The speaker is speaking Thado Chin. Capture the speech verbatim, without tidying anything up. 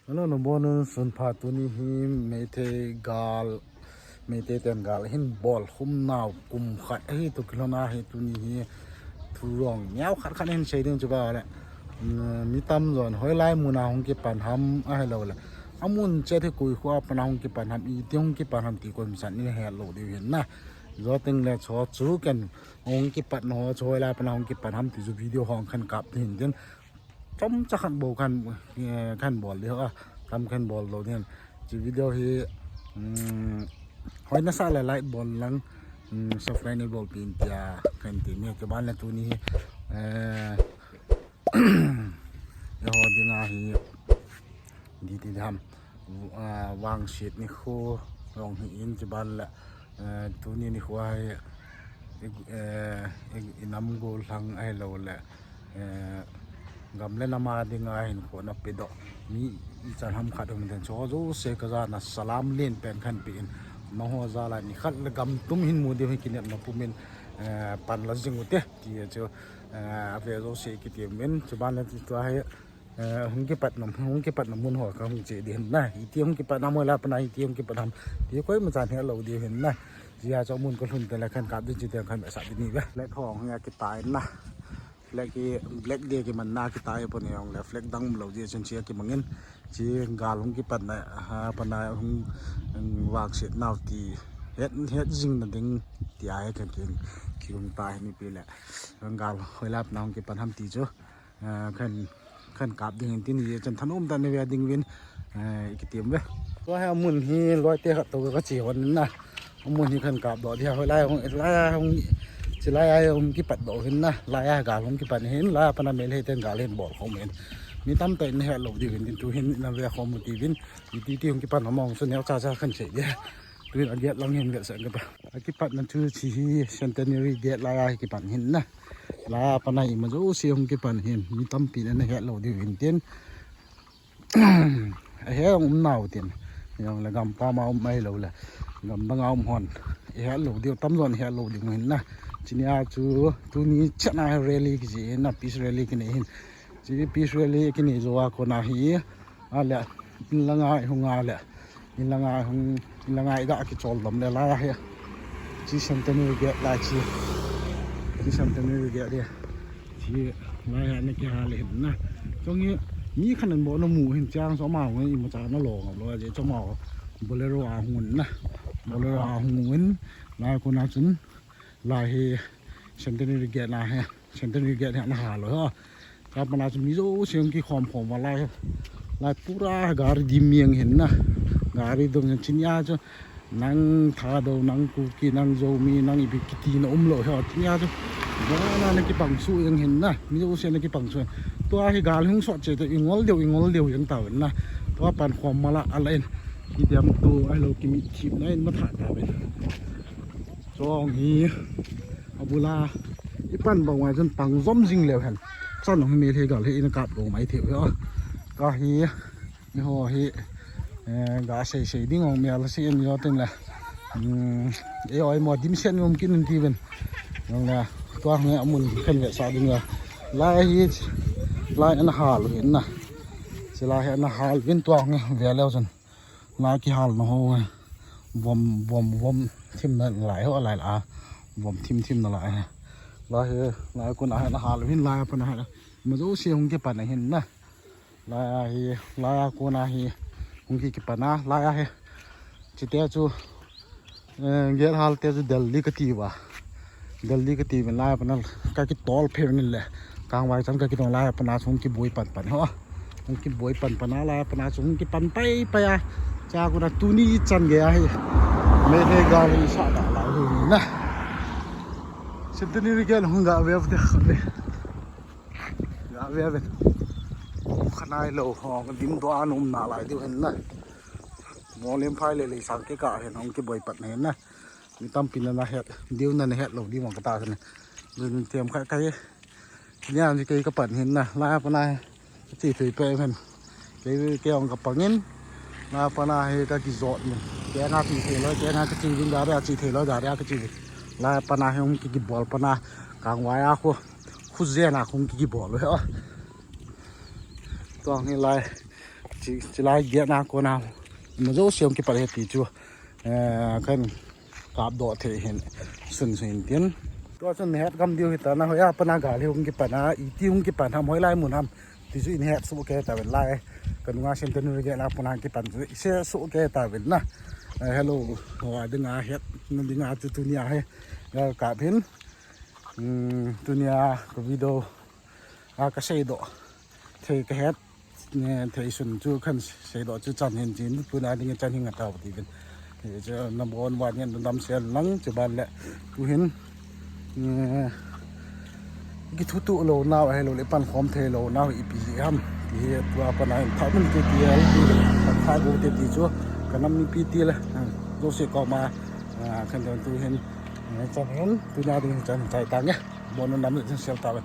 Hello, nabonun sunpha. Tuni hi Meitei gal, Meitei ten gal hin bol khum nau kum khat ahi, tu kilhon ahi. Tuni hi thu jong neo khat khat hin sei ding chu ba le. Mm, mi tamjon hoilai muna hung kipan ham ahilou le, amun chet hi koi kho a pat a hung kipan ham, iti hung kipan ham ti koimasan ihet lou diu hin na. Jou teng le chu chu ken hung kipat na ho, chu hoilai pat a hung kipan ham ti chu video hung khen kap ding hin tin. Chomcha khat bou khen, eh, khen bol ding ho a, tam khen bol lou ding. Chu video hi, mm, hoi nasa le like bol lang, mm, subscribe nei bolpeh in tia khen ti ni. Chuban le tuni hi, eh, eiho dinga hi, iti ding ham, ah, vangset nikho jong hi in, chuban le, eh, tuni nikho hi, i, eh, i, i nam gollhang ahilou le, eh, gam le nam a dinga hinkho na pedoh mi ichan ham khat um den, chu jouse ka jana salam len pen khen pe in, nangho jal a nikhat le gam tum hin mu diu hi kinepna pum in, eh, pan la jing u te ti chu, eh, ave jouse kitem in, chuban le tua hi, eh, hung kipat na, hung kipat na mun ho ka hung che ding hin na. Iti hung kipat na, hoilai pat a iti hung kipat ham ti koimasan het lou diu hin na. Hijeh chun mun ka lhun teng le khen kap ding, chuteng khen sa ding ni ve. Flag ho hung a kitai na. Flag hi Black Day kimanna kitai pon jong le flag dang lou jeh chun chi a kimang in. Chu gal hung kipat na, ha, pat a hung, hung vangset nau ti het, het jing na ding tia hi khen kin, kihung tai ni pi le. Gal hoilai pat a hung kipan ham ti chu, eh, khen, khen kap ding hin tin, hijeh chun thanom tah in ve ding uvin, eh, i kitem ve. Tua hi amun hi loi te khat toh ka che hon na. Amun hi khen kap doh dia, hoilai hung, lai a hung, chulai a hung kipat doh hin na. Lai a gal hung kipan hin, lai a pat a Meitei ten gal hin bol khum hin. Mi tamtah in het lou diu hin tin, tu hin na ve khom u ti uvin. Iti ti hung kipan ham hung chu neocha cha khen sei dia. Tuin a gate lang hin ve sang ka ta. A kipatna chu chi hi Centenary Gate lai a hi kipan hin na. Lai a pat a ima jouse hung kipan hin, mi tampi na na het lou diu hin tin. A he um nau tin. Jong le gam pam a um ahilou le, gam dang a um hon i het lou diu, tamjon i het lou diu hin na. Chuni a chu tuni chan a rally kiji hin na, peace rally kinei hin. Chi peace rally kinei jou a kona hi, a le, in langa i hung a le, in langa i hung, in langa i ga kichol dom le lai a hi. Chi Centenary Gate lai chi. Chi Centenary Gate hi. Chi lai a na kihal hin na. Chong hi mi khat in bou na mu hin, chang chu ama hung imacha na lo ngap lou a, je chu ama Bolero a hung na. Bolero a hung in, lai kona chun. Lai hi Centenary Gate na hi, Centenary Gate hi ana hal u hi. Tua pat a chu mi jouse hung kikhom khom uva lai hi. Lai pura gari dim jeng hin na. Gari dong jeng, chuni a chu nang Thadou, nang Kuki, nang Zomi, nang ipi kiti na um lou hi. Chuni a chu bana na kipang suh jeng hin na. Mi jouse na kipang suh. Tua hi gal hung sot che toh i ngol deu, i ngol deu jeng tauvin na. Tua pan khom mala ala in. Kidem tu ahilou, kimitthip na in matha tauvin. Chong hi, abul a, i pan bang uva chun pang jom jing leu hen. Chan hung Meitei gal hi in kap lou mai thei u hi. Ka hi, eiho hi, eh, ga sei sei ding ong mel si in jo tin le. Hmm, eiho mo dimset um kin in ti ven. Jong le, tua hi amun khen ve sa ding le. Lai hi, lai ana hal u hin na. Chulai hi ana hal uvin tua hi ve leu chun. Lai kihal na ho, vom, vom, vom thim na lai ho lai la, vom thim thim na lai. Lai hi, lai kona hi na hal hin lai a pat a hi. Ima jouse hung kipan a hin na. Lai a hi, lai a kona hi, hung ki kipan a, lai a hi. Chite chu, eh, gate hal te chu Delhi kati uva. Delhi kati uvin lai a pat a ka kitol phei uvin le. Kangvai chan ka kitol lai a pat a chu hung kiboi pan pan ho. Hung kiboi pan pan a lai a pat a chu hung kipan pai pai a. Chua kona tuni chan gei a hi. Meitei gal hi sa da lai hi na. Centenary Gate hung ga ve ve de. Ga ve ve. Khanai lo ho, dim doh a um nalai diu hin na. Molem phai le le sang kei ka hin hung kiboi pan hin na. Mi tampi na na het, diu na na het lou diu mong ka ta sene. Dun tem kha kai. Nia ni kei ka pan hin na, lai a pat a hi. Chi thei pe men. Kei, kei ong ka pang in. Lai a pat a hi ka kijot men. Kei nga chi thei lou, kei nga ka chi ding gari a chi thei lou, gari a ka chi ding. Lai a pat a hi hung ki, kibol pat a. Kangvai a khu. Khu jen a khu hung ki, kibol u hi. Tua hi lai. Chilai gate na kona ima jouse hung kipat ahi ti chu, eh, kan kapdoh thei hin sun sun tin. Tua chun het gam diu hita na, hoiya pana gal hi hung kipan a, iti hung kipan ham, hoilai mun ham ti chu ihet soh kei tauvin lai. Kanunga Centenary gate na pana kipan chu ihet soh kei tauvin na. Eh, hello, hoa dinga hetna dinga chu tunia hi gal kap hin. Hmm, tunia ka video a kaseidoh thei kahet, eh, thei sun chu kan seidoh chu chan hin chin, tuna ding chan hin atao ti vin. Eh, chu number one, one hin damsel lang chu ban le tu hin, eh, kithutuh lounau ahilou le pankhom thei lounau ipi jeh ham ti hi tua pana hin phamin ti ti hel ti, phatthei go te ti chu ka nam mipi til, eh, jouse koma, eh, kan don tu hin, eh, chan hin, tunia ding chan chai tange. Bon nam le chan sel tauvin.